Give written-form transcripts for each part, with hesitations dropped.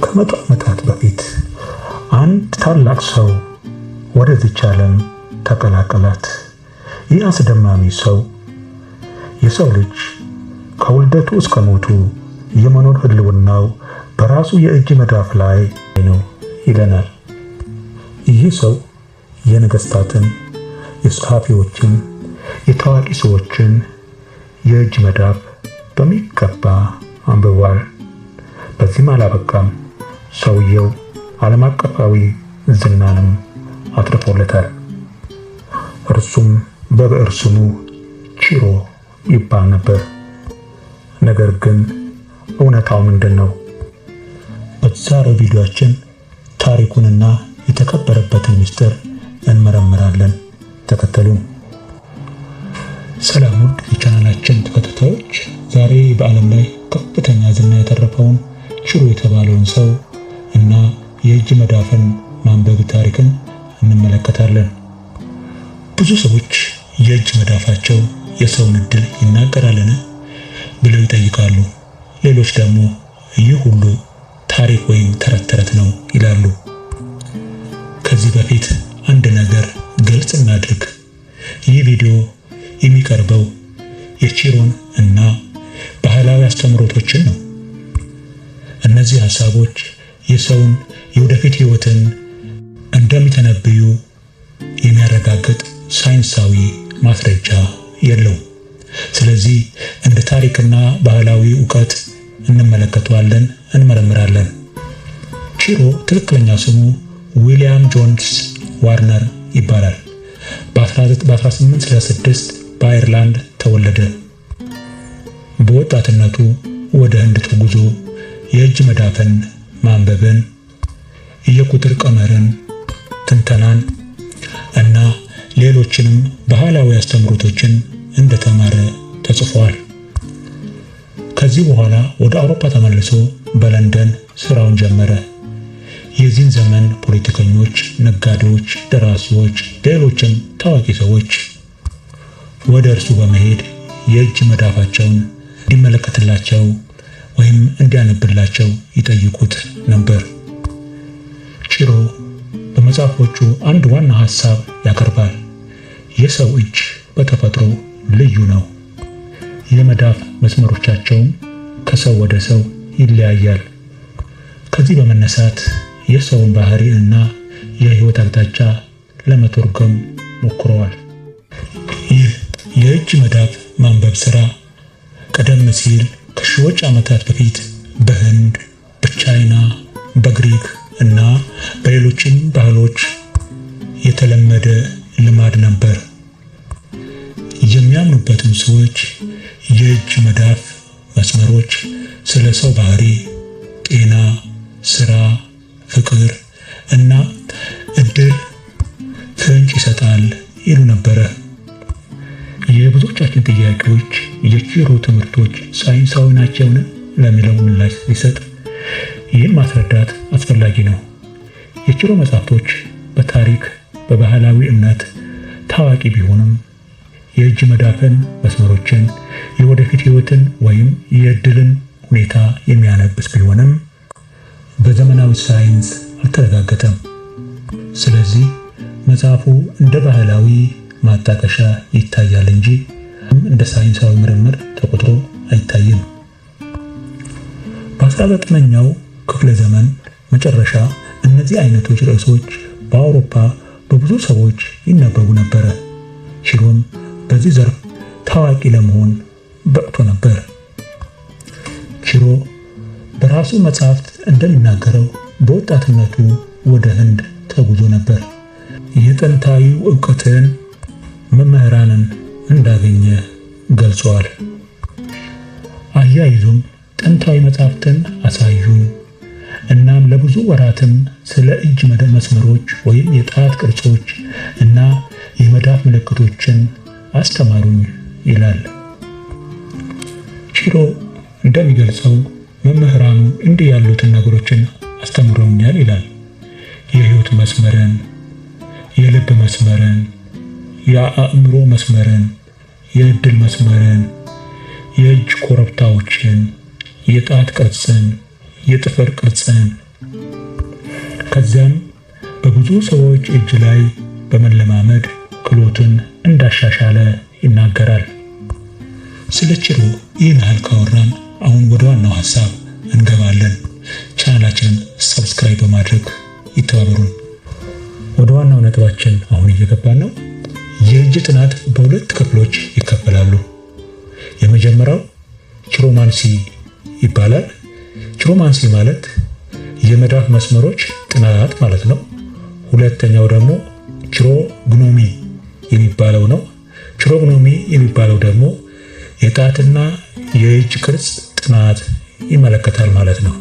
ከ100 ዓመታት በፊት አንድ ታላቅ ሰው ወደዚች ዓለም ተቀላቀላት። ይህ አስደማሚ ሰው የሰው ልጅ ከውልደቱ እስከ ሞቱ የመኖር ህልውናው በራሱ የእጅ መዳፍ ላይ ነው ይለናል። ይህ ሰው የነገስታትን፣ የጸሐፊዎችን፣ የታዋቂ ሰዎችን የእጅ መዳፍ በሚገባ አንብቧል። በዚህም አላበቃም። ሰውየው ዓለም አቀፋዊ ዝናንም አትርፎለታል። እርሱም በብዕር ስሙ ቺሮ ይባል ነበር። ነገር ግን እውነታው ምንድን ነው? በዛሬው ቪዲዮአችን ታሪኩንና የተከበረበትን ምስጢር እንመረምራለን። ተከተሉን። ሰላም ውድ የቻናላችን ተከታታዮች፣ ዛሬ በዓለም ላይ ከፍተኛ ዝና ያተረፈውን ቺሮ የተባለውን ሰው እና የእጅ መዳፍን ማንበብ ታሪክን እንመለከታለን። ብዙ ሰዎች የእጅ መዳፋቸው የሰውን ዕድል ይናገራልን ብለው ይጠይቃሉ። ሌሎች ደግሞ ይህ ሁሉ ታሪክ ወይም ተረት ተረት ነው ይላሉ። ከዚህ በፊት አንድ ነገር ግልጽ እናድርግ። ይህ ቪዲዮ የሚቀርበው የቺሮን እና ባህላዊ አስተምህሮቶችን ነው። እነዚህ ሐሳቦች የሰውን የወደፊት ሕይወትን እንደሚተነብዩ የሚያረጋግጥ ሳይንሳዊ ማስረጃ የለውም። ስለዚህ እንደ ታሪክና ባህላዊ ዕውቀት እንመለከተዋለን፣ እንመረምራለን። ቺሮ ትክክለኛ ስሙ ዊሊያም ጆንስ ዋርነር ይባላል። በ1866 በአይርላንድ ተወለደ። በወጣትነቱ ወደ ህንድ ተጉዞ የእጅ መዳፍን ማንበብን፣ የቁጥር ቀመርን፣ ትንተናን እና ሌሎችንም ባህላዊ አስተምህሮቶችን እንደተማረ ተጽፏል። ከዚህ በኋላ ወደ አውሮፓ ተመልሶ በለንደን ስራውን ጀመረ። የዚህን ዘመን ፖለቲከኞች፣ ነጋዴዎች፣ ደራሲዎች፣ ሌሎችም ታዋቂ ሰዎች ወደ እርሱ በመሄድ የእጅ መዳፋቸውን እንዲመለከትላቸው ወይም እንዲያነብላቸው ይጠይቁት ነበር። ቺሮ በመጽሐፎቹ አንድ ዋና ሐሳብ ያቀርባል። የሰው እጅ በተፈጥሮ ልዩ ነው። የመዳፍ መስመሮቻቸውም ከሰው ወደ ሰው ይለያያል። ከዚህ በመነሳት የሰውን ባህሪ እና የህይወት አቅጣጫ ለመተርጎም ሞክረዋል። ይህ የእጅ መዳፍ ማንበብ ስራ ቀደም ሲል ከሺዎች ዓመታት በፊት በህንድ፣ በቻይና፣ በግሪክ እና በሌሎችም ባህሎች የተለመደ ልማድ ነበር። የሚያምኑበትም ሰዎች የእጅ መዳፍ መስመሮች ስለ ሰው ባህሪ፣ ጤና፣ ስራ፣ ፍቅር እና እድል ፍንጭ ይሰጣል ይሉ ነበረ። የብዙዎቻችን ጥያቄዎች የቺሮ ትምህርቶች ሳይንሳዊ ናቸውን ለሚለው ምላሽ ሲሰጥ ይህን ማስረዳት አስፈላጊ ነው። የቺሮ መጽሐፍቶች በታሪክ በባህላዊ እምነት ታዋቂ ቢሆኑም የእጅ መዳፍን መስመሮችን፣ የወደፊት ህይወትን ወይም የእድልን ሁኔታ የሚያነብስ ቢሆንም በዘመናዊ ሳይንስ አልተረጋገጠም። ስለዚህ መጽሐፉ እንደ ባህላዊ ማጣቀሻ ይታያል እንጂ እንደ ሳይንሳዊ ምርምር ተቆጥሮ አይታይም። በ19ኛው ክፍለ ዘመን መጨረሻ እነዚህ አይነቶች ርዕሶች በአውሮፓ በብዙ ሰዎች ይነበቡ ነበረ። ቺሮም በዚህ ዘርፍ ታዋቂ ለመሆን በቅቶ ነበር። ቺሮ በራሱ መጽሐፍት እንደሚናገረው በወጣትነቱ ወደ ህንድ ተጉዞ ነበር። የጥንታዊ ዕውቀትን መምህራንን እንዳገኘ ገልጸዋል። አያይዞም ጥንታዊ መጽሐፍትን አሳዩኝ፣ እናም ለብዙ ወራትም ስለ እጅ መስመሮች ወይም የጣት ቅርጾች እና የመዳፍ ምልክቶችን አስተማሩኝ ይላል። ቺሮ እንደሚገልጸው መምህራኑ እንዲህ ያሉትን ነገሮችን አስተምረውኛል ይላል። የህይወት መስመርን፣ የልብ መስመርን፣ የአእምሮ መስመርን፣ የእድል መስመርን፣ የእጅ ኮረብታዎችን፣ የጣት ቅርጽን፣ የጥፍር ቅርጽን፣ ከዚያም በብዙ ሰዎች እጅ ላይ በመለማመድ ክህሎቱን እንዳሻሻለ ይናገራል። ስለ ችሮ ይህን ያህል ካወራን አሁን ወደ ዋናው ሀሳብ እንገባለን። ቻናላችንን subscribe በማድረግ ይተባበሩን። ወደ ዋናው ነጥባችን አሁን እየገባን ነው። የእጅ ጥናት በሁለት ክፍሎች ይከፈላሉ። የመጀመሪያው chiromancy ይባላል። Chiromancy ማለት የመዳፍ መስመሮች ጥናት ማለት ነው። ሁለተኛው ደግሞ chirognomy የሚባለው ነው። Chirognomy የሚባለው ደግሞ የጣትና የእጅ ቅርጽ ጥናት ይመለከታል ማለት ነው።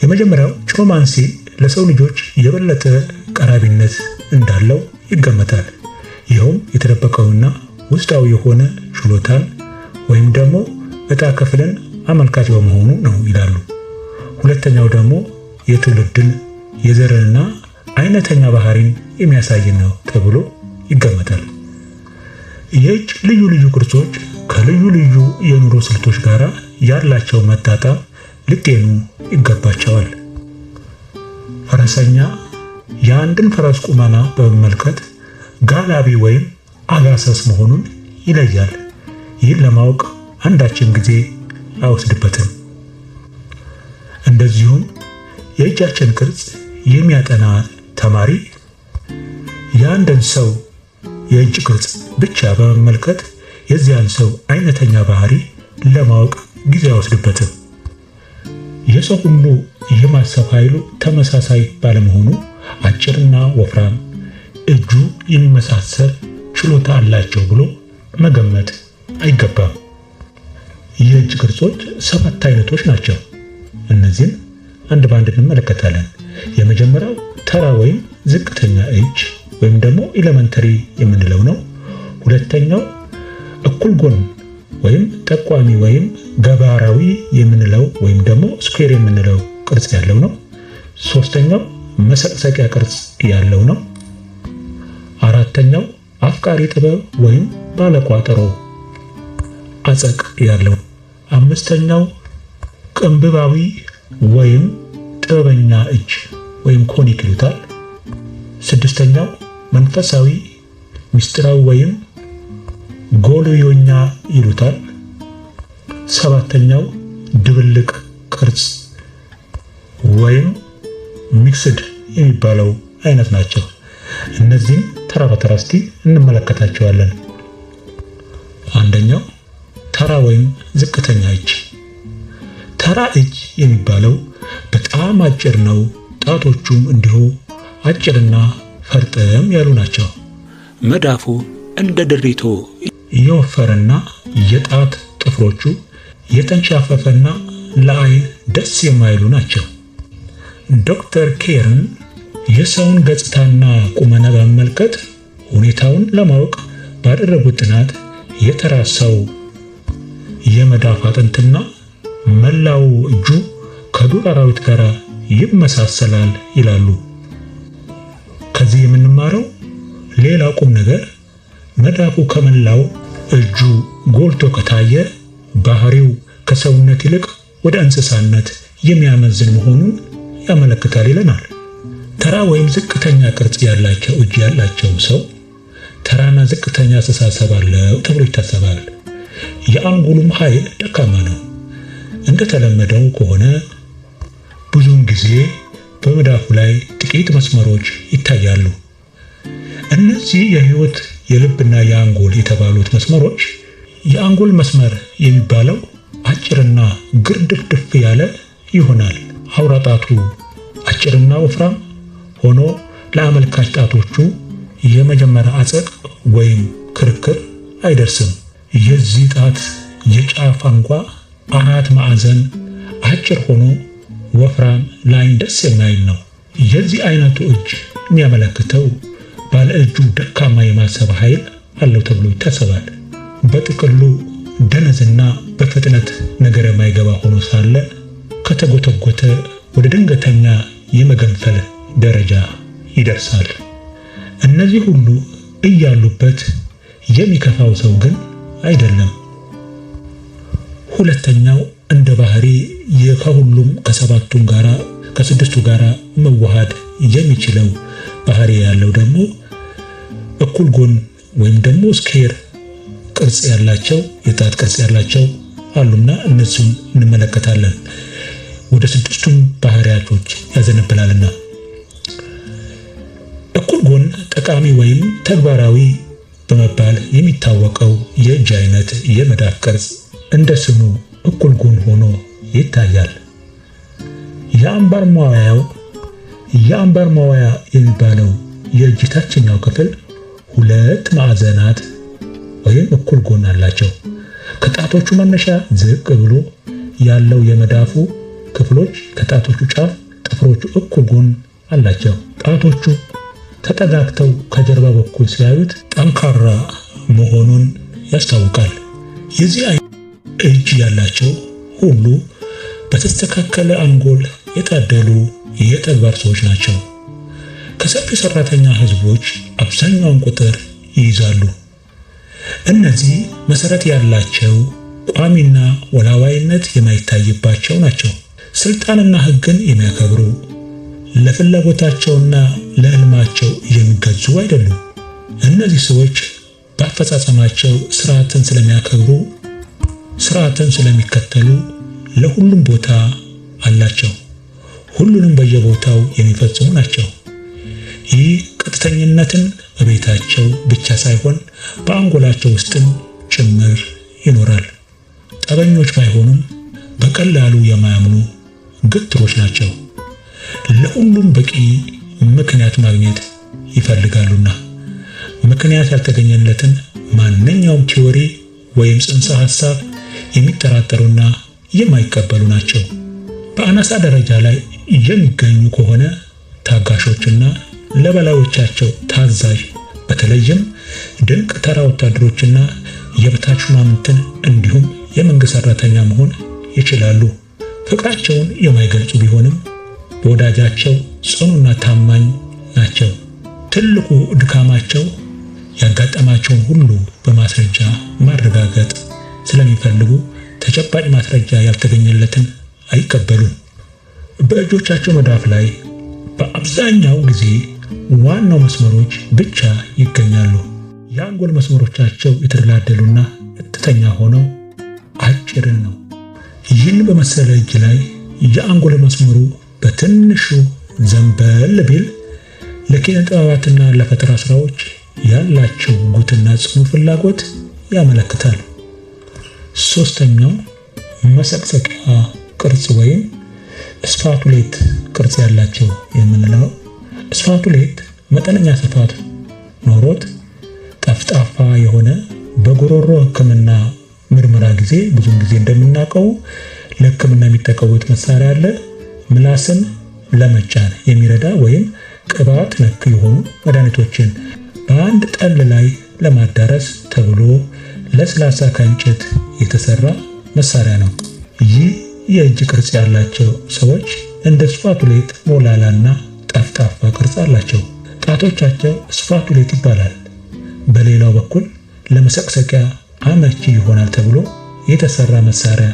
የመጀመሪያው chiromancy ለሰው ልጆች የበለጠ ቀራቢነት እንዳለው ይገመታል። ይኸውም የተደበቀውና ውስጣዊ የሆነ ችሎታን ወይም ደግሞ ዕጣ ክፍልን አመልካች በመሆኑ ነው ይላሉ። ሁለተኛው ደግሞ የትውልድን፣ የዘርንና አይነተኛ ባህሪን የሚያሳይ ነው ተብሎ ይገመታል። የእጅ ልዩ ልዩ ቅርጾች ከልዩ ልዩ የኑሮ ስልቶች ጋር ያላቸው መጣጣም ሊጤኑ ይገባቸዋል። ፈረሰኛ የአንድን ፈረስ ቁመና በመመልከት ጋላቢ ወይም አጋሰስ መሆኑን ይለያል። ይህን ለማወቅ አንዳችም ጊዜ አይወስድበትም። እንደዚሁም የእጃችን ቅርጽ የሚያጠና ተማሪ የአንድን ሰው የእጅ ቅርጽ ብቻ በመመልከት የዚያን ሰው አይነተኛ ባህሪ ለማወቅ ጊዜ አይወስድበትም። የሰው ሁሉ የማሰብ ኃይሉ ተመሳሳይ ባለመሆኑ አጭርና ወፍራም እጁ የሚመሳሰል ችሎታ አላቸው ብሎ መገመት አይገባም። የእጅ ቅርጾች 7 አይነቶች ናቸው። እነዚህን አንድ በአንድ እንመለከታለን። የመጀመሪያው ተራ ወይም ዝቅተኛ እጅ ወይም ደግሞ elementary የምንለው ነው። ሁለተኛው እኩል ጎን ወይም ጠቋሚ ወይም ገባራዊ የምንለው ወይም ደግሞ square የምንለው ቅርጽ ያለው ነው። ሶስተኛው መሰቅሰቂያ ቅርጽ ያለው ነው። አራተኛው አፍቃሪ ጥበብ ወይም ባለቋጠሮ አጸቅ ያለው። አምስተኛው ቅንብባዊ ወይም ጥበበኛ እጅ ወይም conic ይሉታል። ስድስተኛው መንፈሳዊ ምስጢራዊ ወይም ጎልዮኛ ይሉታል። ሰባተኛው ድብልቅ ቅርጽ ወይም mixed የሚባለው አይነት ናቸው። እነዚህን ተራ በተራ እስቲ እንመለከታቸዋለን። አንደኛው ተራ ወይም ዝቅተኛ እጅ። ተራ እጅ የሚባለው በጣም አጭር ነው። ጣቶቹም እንዲሁ አጭርና ፈርጠም ያሉ ናቸው። መዳፉ እንደ ድሪቶ የወፈረና የጣት ጥፍሮቹ የተንሻፈፈና ለአይን ደስ የማይሉ ናቸው። ዶክተር ኬርን የሰውን ገጽታና ቁመና በመመልከት ሁኔታውን ለማወቅ ባደረጉት ጥናት የተራ ሰው የመዳፍ አጥንትና መላው እጁ ከዱር አራዊት ጋር ይመሳሰላል ይላሉ። ከዚህ የምንማረው ሌላ ቁም ነገር መዳፉ ከመላው እጁ ጎልቶ ከታየ ባህሪው ከሰውነት ይልቅ ወደ እንስሳነት የሚያመዝን መሆኑን ያመለክታል ይለናል። ተራ ወይም ዝቅተኛ ቅርጽ ያላቸው እጅ ያላቸው ሰው ተራና ዝቅተኛ አስተሳሰብ አለው ተብሎ ይታሰባል። የአንጎሉም ኃይል ደካማ ነው። እንደተለመደው ከሆነ ብዙውን ጊዜ በመዳፉ ላይ ጥቂት መስመሮች ይታያሉ። እነዚህ የህይወት፣ የልብና የአንጎል የተባሉት መስመሮች፣ የአንጎል መስመር የሚባለው አጭርና ግርድፍድፍ ያለ ይሆናል። አውራ ጣቱ አጭርና ወፍራም ሆኖ ለአመልካች ጣቶቹ የመጀመሪያ አጸቅ ወይም ክርክር አይደርስም። የዚህ ጣት የጫፍ አንጓ አራት ማዕዘን አጭር ሆኖ ወፍራም፣ ለዓይን ደስ የማይል ነው። የዚህ አይነቱ እጅ የሚያመለክተው ባለ እጁ ደካማ የማሰብ ኃይል አለው ተብሎ ይታሰባል። በጥቅሉ ደነዝና በፍጥነት ነገር የማይገባ ሆኖ ሳለ ከተጎተጎተ ወደ ድንገተኛ የመገንፈል ደረጃ ይደርሳል። እነዚህ ሁሉ እያሉበት የሚከፋው ሰው ግን አይደለም። ሁለተኛው እንደ ባህሪ ከሁሉም ከሰባቱም ጋራ ከስድስቱ ጋር መዋሃድ የሚችለው ባህሪ ያለው ደግሞ እኩል ጎን ወይም ደግሞ square ቅርጽ ያላቸው፣ የጣት ቅርጽ ያላቸው አሉና እነሱን እንመለከታለን። ወደ ስድስቱም ባህሪያቶች ያዘነብላልና። እኩል ጎን ጠቃሚ ወይም ተግባራዊ በመባል የሚታወቀው የእጅ አይነት የመዳፍ ቅርጽ እንደ ስሙ እኩል ጎን ሆኖ ይታያል። የአምባር መዋያው የአምባር መዋያ የሚባለው የእጅ ታችኛው ክፍል ሁለት ማዕዘናት ወይም እኩል ጎን አላቸው። ከጣቶቹ መነሻ ዝቅ ብሎ ያለው የመዳፉ ክፍሎች ከጣቶቹ ጫፍ ጥፍሮቹ እኩል ጎን አላቸው። ጣቶቹ ተጠጋግተው ከጀርባ በኩል ሲያዩት ጠንካራ መሆኑን ያስታውቃል። የዚህ እጅ ያላቸው ሁሉ በተስተካከለ አንጎል የታደሉ የተግባር ሰዎች ናቸው። ከሰፊ ሰራተኛ ህዝቦች አብዛኛውን ቁጥር ይይዛሉ። እነዚህ መሰረት ያላቸው ቋሚና ወላዋይነት የማይታይባቸው ናቸው። ስልጣንና ህግን የሚያከብሩ፣ ለፍላጎታቸውና ለህልማቸው የሚገዙ አይደሉም። እነዚህ ሰዎች በአፈጻጸማቸው ስርዓትን ስለሚያከብሩ፣ ስርዓትን ስለሚከተሉ ለሁሉም ቦታ አላቸው። ሁሉንም በየቦታው የሚፈጽሙ ናቸው። ይህ ቀጥተኝነትን በቤታቸው ብቻ ሳይሆን በአንጎላቸው ውስጥም ጭምር ይኖራል። ጠበኞች ባይሆኑም በቀላሉ የማያምኑ ግትሮች ናቸው። ለሁሉም በቂ ምክንያት ማግኘት ይፈልጋሉና ምክንያት ያልተገኘለትን ማንኛውም theory ወይም ጽንሰ ሐሳብ የሚጠራጠሩና የማይቀበሉ ናቸው። በአናሳ ደረጃ ላይ የሚገኙ ከሆነ ታጋሾችና ለበላዮቻቸው ታዛዥ፣ በተለይም ድንቅ ተራ ወታደሮችና የበታች ሹማምንትን እንዲሁም የመንግስት ሰራተኛ መሆን ይችላሉ። ፍቅራቸውን የማይገልጹ ቢሆንም በወዳጃቸው ጽኑና ታማኝ ናቸው። ትልቁ ድካማቸው ያጋጠማቸውን ሁሉ በማስረጃ ማረጋገጥ ስለሚፈልጉ ተጨባጭ ማስረጃ ያልተገኘለትን አይቀበሉም። በእጆቻቸው መዳፍ ላይ በአብዛኛው ጊዜ ዋናው መስመሮች ብቻ ይገኛሉ። የአንጎል መስመሮቻቸው የተደላደሉና ቀጥተኛ ሆነው አጭር ነው። ይህን በመሰለ እጅ ላይ የአንጎል መስመሩ በትንሹ ዘንበል ቢል ለኪነ ጥበባትና ለፈጠራ ስራዎች ያላቸው ጉጉትና ጽኑ ፍላጎት ያመለክታል። ሶስተኛው መሰቅሰቂያ ቅርጽ ወይም spatulate ቅርጽ ያላቸው የምንለው፣ spatulate መጠነኛ ስፋት ኖሮት ጠፍጣፋ የሆነ፣ በጉሮሮ ሕክምና ምርመራ ጊዜ ብዙውን ጊዜ እንደምናውቀው ለሕክምና የሚጠቀሙት መሳሪያ አለ። ምላስን ለመጫን የሚረዳ ወይም ቅባት ነክ የሆኑ መድኃኒቶችን በአንድ ጠል ላይ ለማዳረስ ተብሎ ለስላሳ ከእንጨት የተሰራ መሳሪያ ነው። ይህ የእጅ ቅርጽ ያላቸው ሰዎች እንደ spatulate ሞላላና ጠፍጣፋ ቅርጽ አላቸው። ጣቶቻቸው spatulate ይባላል። በሌላው በኩል ለመሰቅሰቂያ አመቺ ይሆናል ተብሎ የተሰራ መሳሪያ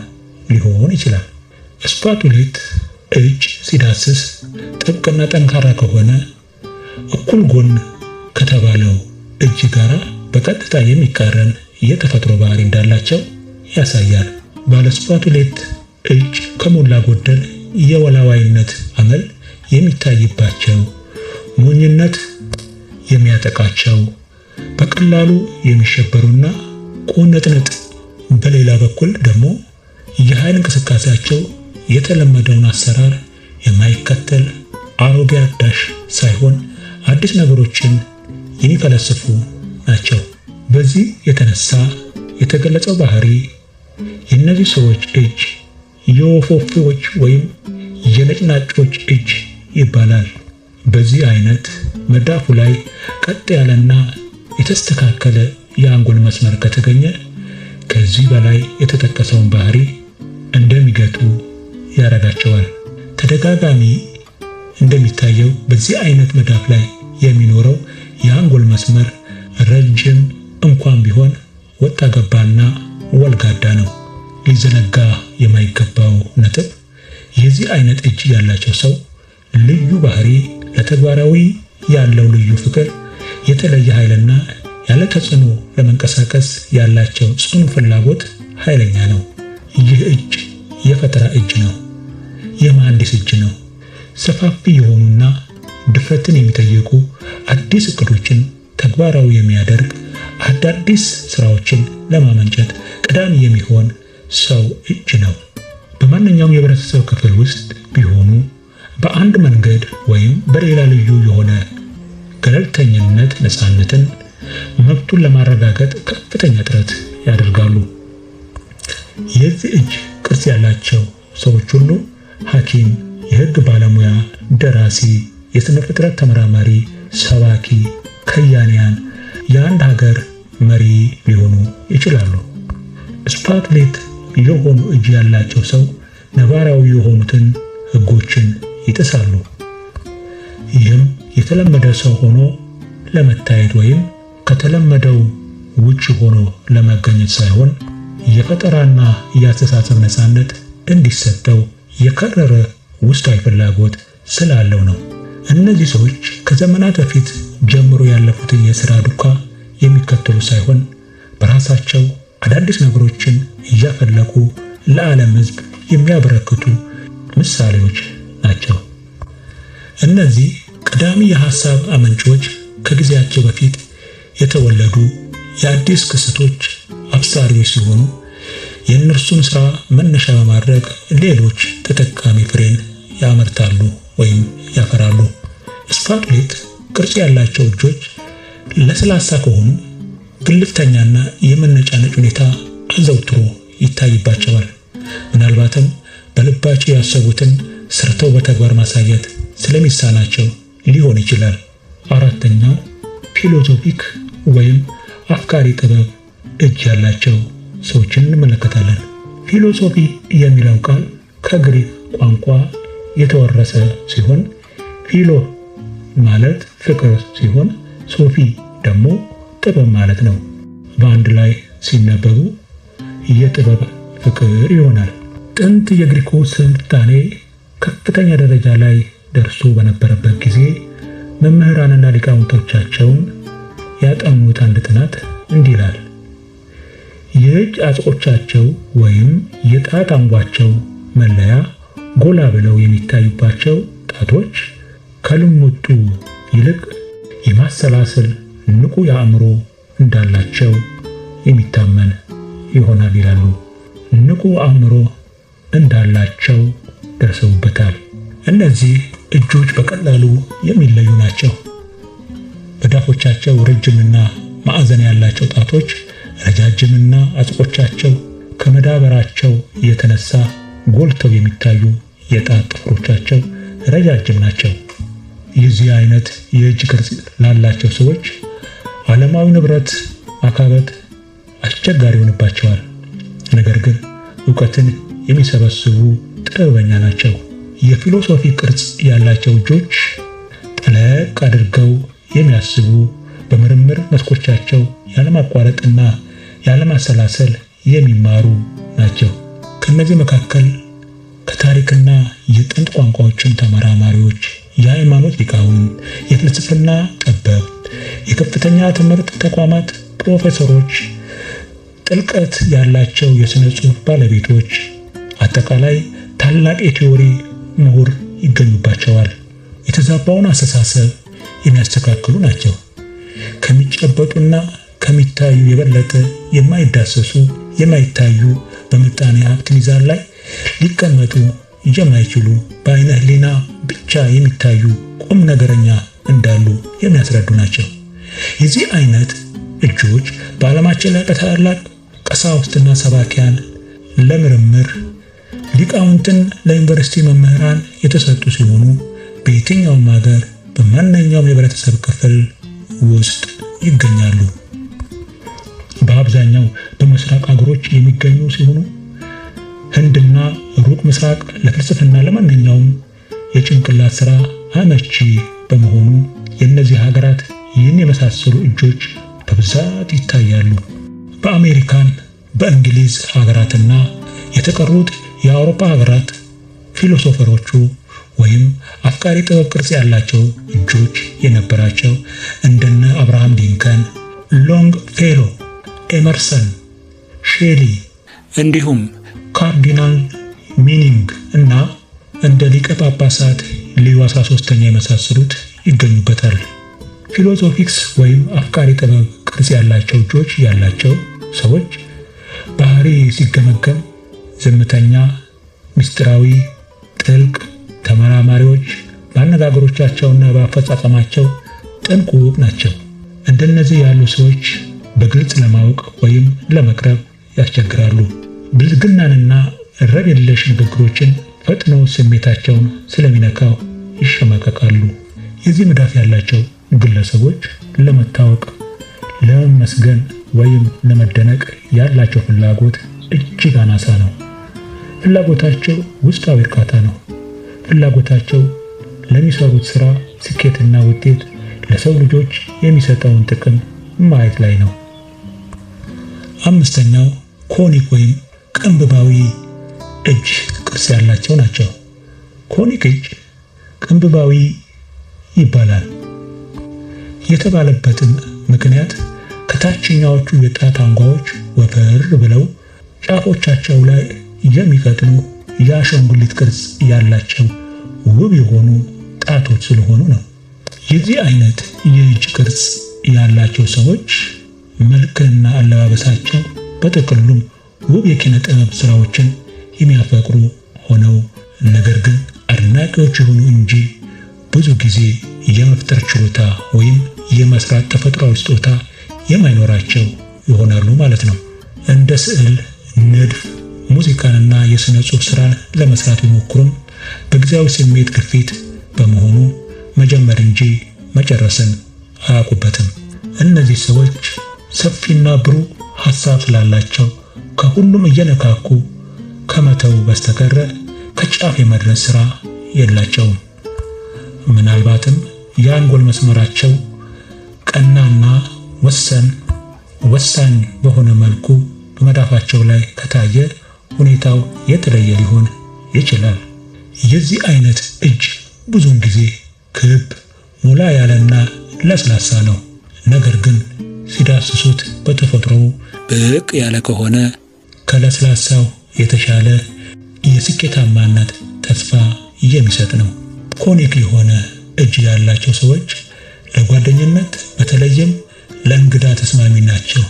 ሊሆን ይችላል። spatulate እጅ ሲዳስስ ጥብቅና ጠንካራ ከሆነ እኩል ጎን ከተባለው እጅ ጋር በቀጥታ የሚቃረን የተፈጥሮ ባህሪ እንዳላቸው ያሳያል። ባለ spatulate እጅ ከሞላ ጎደል የወላዋይነት አመል የሚታይባቸው፣ ሞኝነት የሚያጠቃቸው፣ በቀላሉ የሚሸበሩና ቁንጥንጥ፣ በሌላ በኩል ደግሞ የኃይል እንቅስቃሴያቸው የተለመደውን አሰራር የማይከተል፣ አሮጌ አዳሽ ሳይሆን አዲስ ነገሮችን የሚፈለስፉ ናቸው። በዚህ የተነሳ የተገለጸው ባህሪ የእነዚህ ሰዎች እጅ የወፎፊዎች ወይም የነጭናጮች እጅ ይባላል። በዚህ አይነት መዳፉ ላይ ቀጥ ያለና የተስተካከለ የአንጎል መስመር ከተገኘ ከዚህ በላይ የተጠቀሰውን ባህሪ እንደሚገቱ ያደርጋቸዋል። ተደጋጋሚ እንደሚታየው በዚህ አይነት መዳፍ ላይ የሚኖረው የአንጎል መስመር ረጅም እንኳን ቢሆን ወጣ ገባና ወልጋዳ ነው። ሊዘነጋ የማይገባው ነጥብ የዚህ አይነት እጅ ያላቸው ሰው ልዩ ባህሪ፣ ለተግባራዊ ያለው ልዩ ፍቅር፣ የተለየ ኃይልና ያለ ተጽዕኖ ለመንቀሳቀስ ያላቸው ጽኑ ፍላጎት ኃይለኛ ነው። ይህ እጅ የፈጠራ እጅ ነው። የመሐንዲስ እጅ ነው። ሰፋፊ የሆኑና ድፍረትን የሚጠይቁ አዲስ እቅዶችን ተግባራዊ የሚያደርግ፣ አዳዲስ ስራዎችን ለማመንጨት ቀዳሚ የሚሆን ሰው እጅ ነው። በማንኛውም የህብረተሰብ ክፍል ውስጥ ቢሆኑ በአንድ መንገድ ወይም በሌላ ልዩ የሆነ ገለልተኝነት ነፃነትን መብቱን ለማረጋገጥ ከፍተኛ ጥረት ያደርጋሉ። የዚህ እጅ ቅርጽ ያላቸው ሰዎች ሁሉ ሐኪም፣ የህግ ባለሙያ፣ ደራሲ፣ የስነ ፍጥረት ተመራማሪ፣ ሰባኪ፣ ከያንያን፣ የአንድ ሀገር መሪ ሊሆኑ ይችላሉ። ስፓትሌት የሆኑ እጅ ያላቸው ሰው ነባራዊ የሆኑትን ህጎችን ይጥሳሉ። ይህም የተለመደ ሰው ሆኖ ለመታየት ወይም ከተለመደው ውጭ ሆኖ ለመገኘት ሳይሆን የፈጠራና የአስተሳሰብ ነፃነት እንዲሰጠው የከረረ ውስጣዊ ፍላጎት ስላለው ነው። እነዚህ ሰዎች ከዘመናት በፊት ጀምሮ ያለፉትን የሥራ ዱካ የሚከተሉ ሳይሆን በራሳቸው አዳዲስ ነገሮችን እያፈለቁ ለዓለም ሕዝብ የሚያበረክቱ ምሳሌዎች ናቸው። እነዚህ ቀዳሚ የሐሳብ አመንጮች ከጊዜያቸው በፊት የተወለዱ የአዲስ ክስተቶች አብሳሪዎች ሲሆኑ የእነርሱን ሥራ መነሻ በማድረግ ሌሎች ተጠቃሚ ፍሬን ያመርታሉ ወይም ያፈራሉ። ስፓትሌት ቅርጽ ያላቸው እጆች ለስላሳ ከሆኑ ግልፍተኛና የመነጫነጭ ሁኔታ አዘውትሮ ይታይባቸዋል። ምናልባትም በልባቸው ያሰቡትን ሰርተው በተግባር ማሳየት ስለሚሳናቸው ሊሆን ይችላል። አራተኛው philosophic ወይም አፍቃሪ ጥበብ እጅ ያላቸው ሰዎችን እንመለከታለን። Philosophy የሚለው ቃል ከግሪክ ቋንቋ የተወረሰ ሲሆን ፊሎ ማለት ፍቅር ሲሆን ሶፊ ደግሞ ጥበብ ማለት ነው። በአንድ ላይ ሲነበቡ የጥበብ ፍቅር ይሆናል። ጥንት የግሪኩ ስልጣኔ ከፍተኛ ደረጃ ላይ ደርሶ በነበረበት ጊዜ መምህራንና ሊቃውንቶቻቸውን ያጠኑት አንድ ጥናት እንዲህ ይላል። የእጅ አጽቆቻቸው ወይም የጣት አንጓቸው መለያ ጎላ ብለው የሚታዩባቸው ጣቶች ከልሙጡ ይልቅ የማሰላሰል ንቁ የአእምሮ እንዳላቸው የሚታመን ይሆናል ይላሉ። ንቁ አእምሮ እንዳላቸው ደርሰውበታል። እነዚህ እጆች በቀላሉ የሚለዩ ናቸው። በዳፎቻቸው ረጅምና ማዕዘን ያላቸው ጣቶች ረጃጅምና አጽቆቻቸው ከመዳበራቸው የተነሳ ጎልተው የሚታዩ የጣት ጥፍሮቻቸው ረጃጅም ናቸው። የዚህ አይነት የእጅ ቅርጽ ላላቸው ሰዎች ዓለማዊ ንብረት ማካበት አስቸጋሪ ይሆንባቸዋል። ነገር ግን እውቀትን የሚሰበስቡ ጥበበኛ ናቸው። የፊሎሶፊ ቅርጽ ያላቸው እጆች ጠለቅ አድርገው የሚያስቡ፣ በምርምር መስኮቻቸው ያለማቋረጥና ያለማሰላሰል የሚማሩ ናቸው። ከእነዚህ መካከል ከታሪክና የጥንት ቋንቋዎችን ተመራማሪዎች፣ የሃይማኖት ሊቃውንት፣ የፍልስፍና ጠበብት፣ የከፍተኛ ትምህርት ተቋማት ፕሮፌሰሮች፣ ጥልቀት ያላቸው የሥነ ጽሑፍ ባለቤቶች፣ አጠቃላይ ታላቅ የቲዎሪ ምሁር ይገኙባቸዋል። የተዛባውን አስተሳሰብ የሚያስተካክሉ ናቸው። ከሚጨበጡና ከሚታዩ የበለጠ የማይዳሰሱ፣ የማይታዩ፣ በምጣኔ ሀብት ሚዛን ላይ ሊቀመጡ የማይችሉ፣ በአይነ ሕሊና ብቻ የሚታዩ ቁም ነገረኛ እንዳሉ የሚያስረዱ ናቸው። የዚህ አይነት እጆች በዓለማችን ላይ በታላላቅ ቀሳውስትና ሰባኪያን ለምርምር ሊቃውንትን ለዩኒቨርሲቲ መምህራን የተሰጡ ሲሆኑ በየትኛውም ሀገር በማንኛውም የህብረተሰብ ክፍል ውስጥ ይገኛሉ። በአብዛኛው በምስራቅ አገሮች የሚገኙ ሲሆኑ ህንድና ሩቅ ምስራቅ ለፍልስፍና ለማንኛውም የጭንቅላት ስራ አመቺ በመሆኑ የእነዚህ ሀገራት ይህን የመሳሰሉ እጆች በብዛት ይታያሉ። በአሜሪካን፣ በእንግሊዝ ሀገራትና የተቀሩት የአውሮፓ ሀገራት ፊሎሶፈሮቹ ወይም አፍቃሪ ጥበብ ቅርጽ ያላቸው እጆች የነበራቸው እንደነ አብርሃም ሊንከን፣ ሎንግ ፌሎ፣ ኤመርሰን፣ ሼሊ እንዲሁም ካርዲናል ሚኒንግ እና እንደ ሊቀ ጳጳሳት ሊዮ 13ኛ የመሳሰሉት ይገኙበታል። Philosophics ወይም አፍቃሪ ጥበብ ቅርጽ ያላቸው እጆች ያላቸው ሰዎች ባህሪ ሲገመገም ዝምተኛ፣ ምስጢራዊ፣ ጥልቅ ተመራማሪዎች፣ በአነጋገሮቻቸውና በአፈጻጸማቸው ጥንቁቅ ናቸው። እንደነዚህ ያሉ ሰዎች በግልጽ ለማወቅ ወይም ለመቅረብ ያስቸግራሉ። ብልግናንና ረብ የለሽ ንግግሮችን ፈጥኖ ስሜታቸውን ስለሚነካው ይሸማቀቃሉ። የዚህ መዳፍ ያላቸው ግለሰቦች ለመታወቅ፣ ለመመስገን ወይም ለመደነቅ ያላቸው ፍላጎት እጅግ አናሳ ነው። ፍላጎታቸው ውስጣዊ እርካታ ነው። ፍላጎታቸው ለሚሰሩት ስራ ስኬትና ውጤት ለሰው ልጆች የሚሰጠውን ጥቅም ማየት ላይ ነው። አምስተኛው conic ወይም ቅንብባዊ እጅ ቅርጽ ያላቸው ናቸው። Conic እጅ ቅንብባዊ ይባላል የተባለበትም ምክንያት ከታችኛዎቹ የጣት አንጓዎች ወፈር ብለው ጫፎቻቸው ላይ የሚቀጥኑ የአሻንጉሊት ቅርጽ ያላቸው ውብ የሆኑ ጣቶች ስለሆኑ ነው። የዚህ አይነት የእጅ ቅርጽ ያላቸው ሰዎች መልክና አለባበሳቸው በጥቅሉም ውብ የኪነ ጥበብ ስራዎችን የሚያፈቅሩ ሆነው ነገር ግን አድናቂዎች ይሁኑ እንጂ ብዙ ጊዜ የመፍጠር ችሎታ ወይም የመስራት ተፈጥሯዊ ስጦታ የማይኖራቸው ይሆናሉ ማለት ነው። እንደ ስዕል፣ ንድፍ፣ ሙዚቃንና የሥነ ጽሑፍ ስራን ለመስራት ቢሞክሩም በጊዜያዊ ስሜት ግፊት በመሆኑ መጀመር እንጂ መጨረስን አያውቁበትም። እነዚህ ሰዎች ሰፊና ብሩህ ሐሳብ ስላላቸው ከሁሉም እየነካኩ ከመተው በስተቀር ከጫፍ የመድረስ ስራ የላቸውም። ምናልባትም የአንጎል መስመራቸው ቀናና ወሳኝ በሆነ መልኩ በመዳፋቸው ላይ ከታየ ሁኔታው የተለየ ሊሆን ይችላል። የዚህ አይነት እጅ ብዙውን ጊዜ ክብ፣ ሞላ ያለና ለስላሳ ነው። ነገር ግን ሲዳስሱት በተፈጥሮው ብቅ ያለ ከሆነ ከለስላሳው የተሻለ የስኬታማነት ተስፋ የሚሰጥ ነው። Conic የሆነ እጅ ያላቸው ሰዎች ለጓደኝነት በተለይም ለእንግዳ ተስማሚ ናቸው።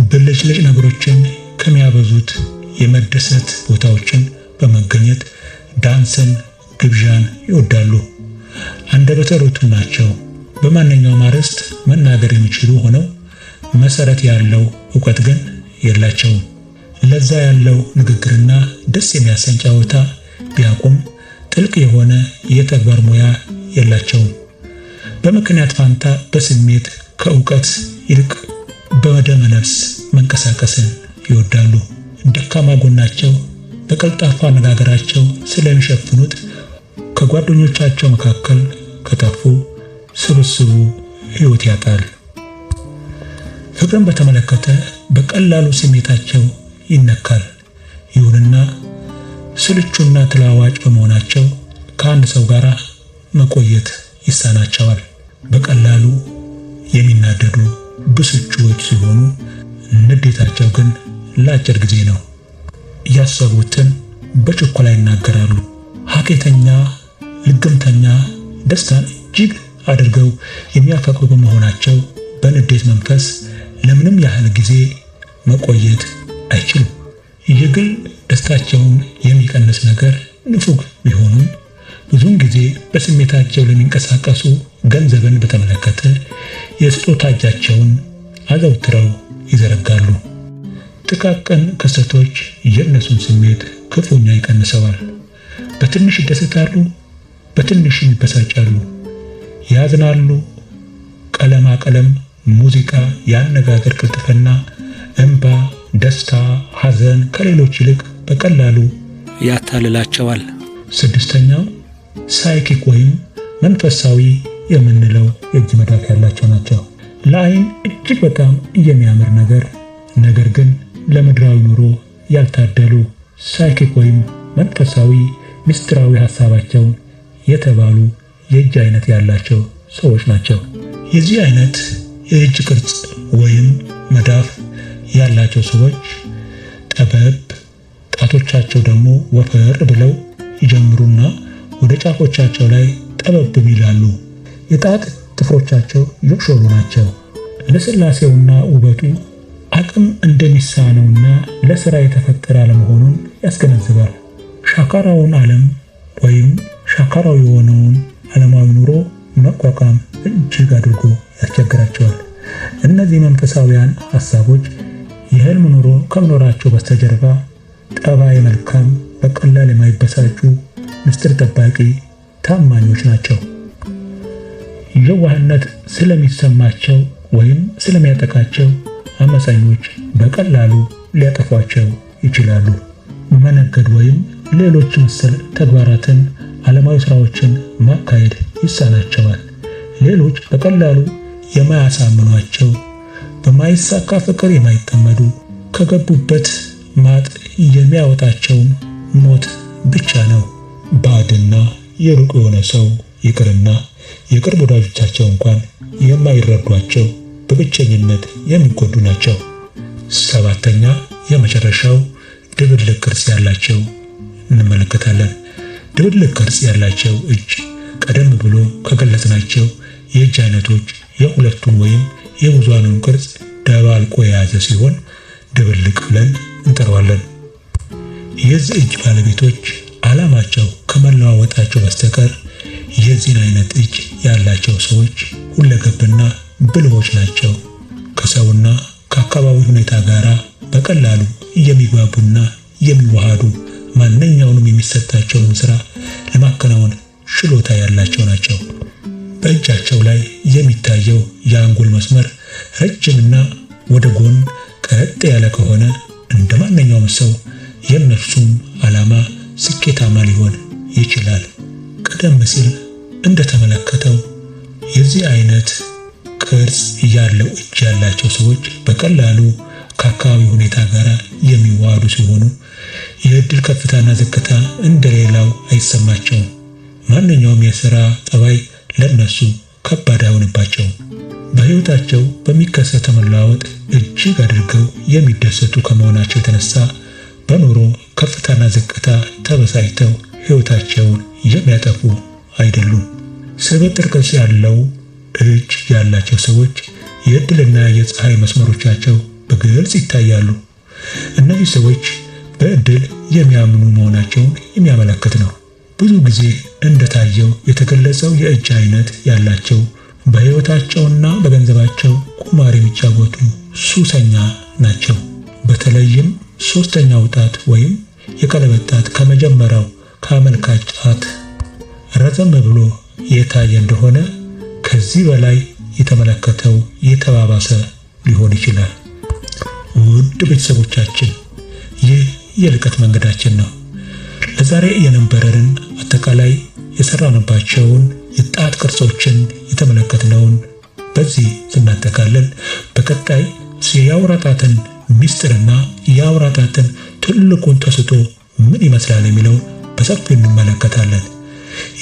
ብልጭልጭ ነገሮችን ከሚያበዙት የመደሰት ቦታዎችን በመገኘት ዳንስን፣ ግብዣን ይወዳሉ። አንደበተ ርቱዕ ናቸው። በማንኛውም አርዕስት መናገር የሚችሉ ሆነው መሰረት ያለው እውቀት ግን የላቸውም። ለዛ ያለው ንግግርና ደስ የሚያሰኝ ጨዋታ ቢያውቁም ጥልቅ የሆነ የተግባር ሙያ የላቸውም። በምክንያት ፋንታ በስሜት ከእውቀት ይልቅ በደመ ነፍስ መንቀሳቀስን ይወዳሉ። ደካማ ጎናቸው በቀልጣፋ አነጋገራቸው ስለሚሸፍኑት ከጓደኞቻቸው መካከል ከጠፉ ስብስቡ ሕይወት ያጣል። ፍቅርን በተመለከተ በቀላሉ ስሜታቸው ይነካል። ይሁንና ስልቹና ተለዋዋጭ በመሆናቸው ከአንድ ሰው ጋር መቆየት ይሳናቸዋል። በቀላሉ የሚናደዱ ብስጩዎች ሲሆኑ ንዴታቸው ግን ለአጭር ጊዜ ነው። ያሰቡትን በችኮላ ይናገራሉ። ሀኬተኛ፣ ልግምተኛ፣ ደስታን እጅግ አድርገው የሚያፈቅሩ በመሆናቸው በንዴት መንፈስ ለምንም ያህል ጊዜ መቆየት አይችሉም። የግል ደስታቸውን የሚቀንስ ነገር ንፉግ ቢሆኑም ብዙውን ጊዜ በስሜታቸው ለሚንቀሳቀሱ ገንዘብን በተመለከተ የስጦታ እጃቸውን አዘውትረው ይዘረጋሉ። ጥቃቅን ክስተቶች የእነሱን ስሜት ክፉኛ ይቀንሰዋል። በትንሽ ይደሰታሉ፣ በትንሽም ይበሳጫሉ፣ ያዝናሉ። ቀለማ ቀለም፣ ሙዚቃ፣ የአነጋገር ቅልጥፍና፣ እንባ፣ ደስታ፣ ሐዘን ከሌሎች ይልቅ በቀላሉ ያታልላቸዋል። ስድስተኛው psychic ወይም መንፈሳዊ የምንለው የእጅ መዳፍ ያላቸው ናቸው። ለአይን እጅግ በጣም የሚያምር ነገር ግን ለምድራዊ ኑሮ ያልታደሉ psychic ወይም መንፈሳዊ ምስጢራዊ ሐሳባቸውን የተባሉ የእጅ አይነት ያላቸው ሰዎች ናቸው። የዚህ አይነት የእጅ ቅርጽ ወይም መዳፍ ያላቸው ሰዎች ጠበብ፣ ጣቶቻቸው ደግሞ ወፈር ብለው ይጀምሩና ወደ ጫፎቻቸው ላይ ጠበብ ይላሉ። የጣት ጥፍሮቻቸው የሾሉ ናቸው። ለስላሴውና ውበቱ አቅም እንደሚሳነውና ለስራ የተፈጠረ አለመሆኑን ያስገነዝባል። ሻካራውን ዓለም ወይም ሻካራው የሆነውን ዓለማዊ ኑሮ መቋቋም እጅግ አድርጎ ያስቸግራቸዋል። እነዚህ መንፈሳዊያን ሐሳቦች የህልም ኑሮ ከመኖራቸው በስተጀርባ ጠባይ መልካም፣ በቀላል የማይበሳጩ፣ ምስጢር ጠባቂ፣ ታማኞች ናቸው። የዋህነት ስለሚሰማቸው ወይም ስለሚያጠቃቸው አመፀኞች በቀላሉ ሊያጠፏቸው ይችላሉ። መነገድ ወይም ሌሎች መሰል ተግባራትን፣ ዓለማዊ ስራዎችን ማካሄድ ይሳናቸዋል። ሌሎች በቀላሉ የማያሳምኗቸው፣ በማይሳካ ፍቅር የማይጠመዱ፣ ከገቡበት ማጥ የሚያወጣቸውም ሞት ብቻ ነው። ባዕድና የሩቅ የሆነ ሰው ይቅርና የቅርብ ወዳጆቻቸው እንኳን የማይረዷቸው በብቸኝነት የሚጎዱ ናቸው። ሰባተኛ የመጨረሻው ድብልቅ ቅርጽ ያላቸው እንመለከታለን። ድብልቅ ቅርጽ ያላቸው እጅ ቀደም ብሎ ከገለጽናቸው የእጅ አይነቶች የሁለቱን ወይም የብዙሃኑን ቅርጽ ደባልቆ የያዘ ሲሆን ድብልቅ ብለን እንጠራዋለን። የዚህ እጅ ባለቤቶች ዓላማቸው ከመለዋወጣቸው በስተቀር የዚህን አይነት እጅ ያላቸው ሰዎች ሁለገብና ብልሆች ናቸው። ከሰውና ከአካባቢ ሁኔታ ጋር በቀላሉ የሚግባቡና የሚዋሃዱ፣ ማንኛውንም የሚሰጣቸውን ስራ ለማከናወን ችሎታ ያላቸው ናቸው። በእጃቸው ላይ የሚታየው የአንጎል መስመር ረጅምና ወደ ጎን ቀጥ ያለ ከሆነ እንደ ማንኛውም ሰው የእነርሱም ዓላማ ስኬታማ ሊሆን ይችላል። ቀደም ሲል እንደተመለከተው የዚህ አይነት ቅርጽ ያለው እጅ ያላቸው ሰዎች በቀላሉ ከአካባቢ ሁኔታ ጋር የሚዋሃዱ ሲሆኑ የእድል ከፍታና ዝቅታ እንደሌላው አይሰማቸውም። ማንኛውም የሥራ ጠባይ ለነሱ ከባድ አይሆንባቸውም። በሕይወታቸው በሚከሰተው መለዋወጥ እጅግ አድርገው የሚደሰቱ ከመሆናቸው የተነሳ በኑሮ ከፍታና ዝቅታ ተበሳጭተው ሕይወታቸውን የሚያጠፉ አይደሉም። ስብጥር ቅርጽ ያለው እጅ ያላቸው ሰዎች የእድልና የፀሐይ መስመሮቻቸው በግልጽ ይታያሉ። እነዚህ ሰዎች በእድል የሚያምኑ መሆናቸውን የሚያመለክት ነው። ብዙ ጊዜ እንደታየው የተገለጸው የእጅ አይነት ያላቸው በሕይወታቸውና በገንዘባቸው ቁማር የሚጫወቱ ሱሰኛ ናቸው። በተለይም ሶስተኛው ጣት ወይም የቀለበት ጣት ከመጀመሪያው ከአመልካች ጣት ረዘም ብሎ የታየ እንደሆነ ከዚህ በላይ የተመለከተው የተባባሰ ሊሆን ይችላል። ውድ ቤተሰቦቻችን፣ ይህ የልቀት መንገዳችን ነው። ለዛሬ የነበረንን አጠቃላይ የሰራንባቸውን የጣት ቅርጾችን የተመለከትነውን በዚህ ስናጠቃልል በቀጣይ የአውራ ጣትን ሚስጥርና የአውራ ጣትን ትልቁን ተሰጥኦ ምን ይመስላል የሚለው በሰፊው እንመለከታለን።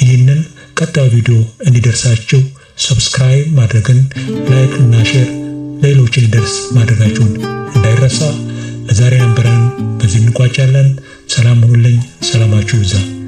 ይህንን ቀጣዩ ቪዲዮ እንዲደርሳችሁ subscribe ማድረግን፣ like እና share ሌሎች እንዲደርስ ማድረጋችሁን እንዳይረሳ። ለዛሬ ነበረን በዚህ እንቋጫለን። ሰላም ሁኑልኝ። ሰላማችሁ ይብዛ።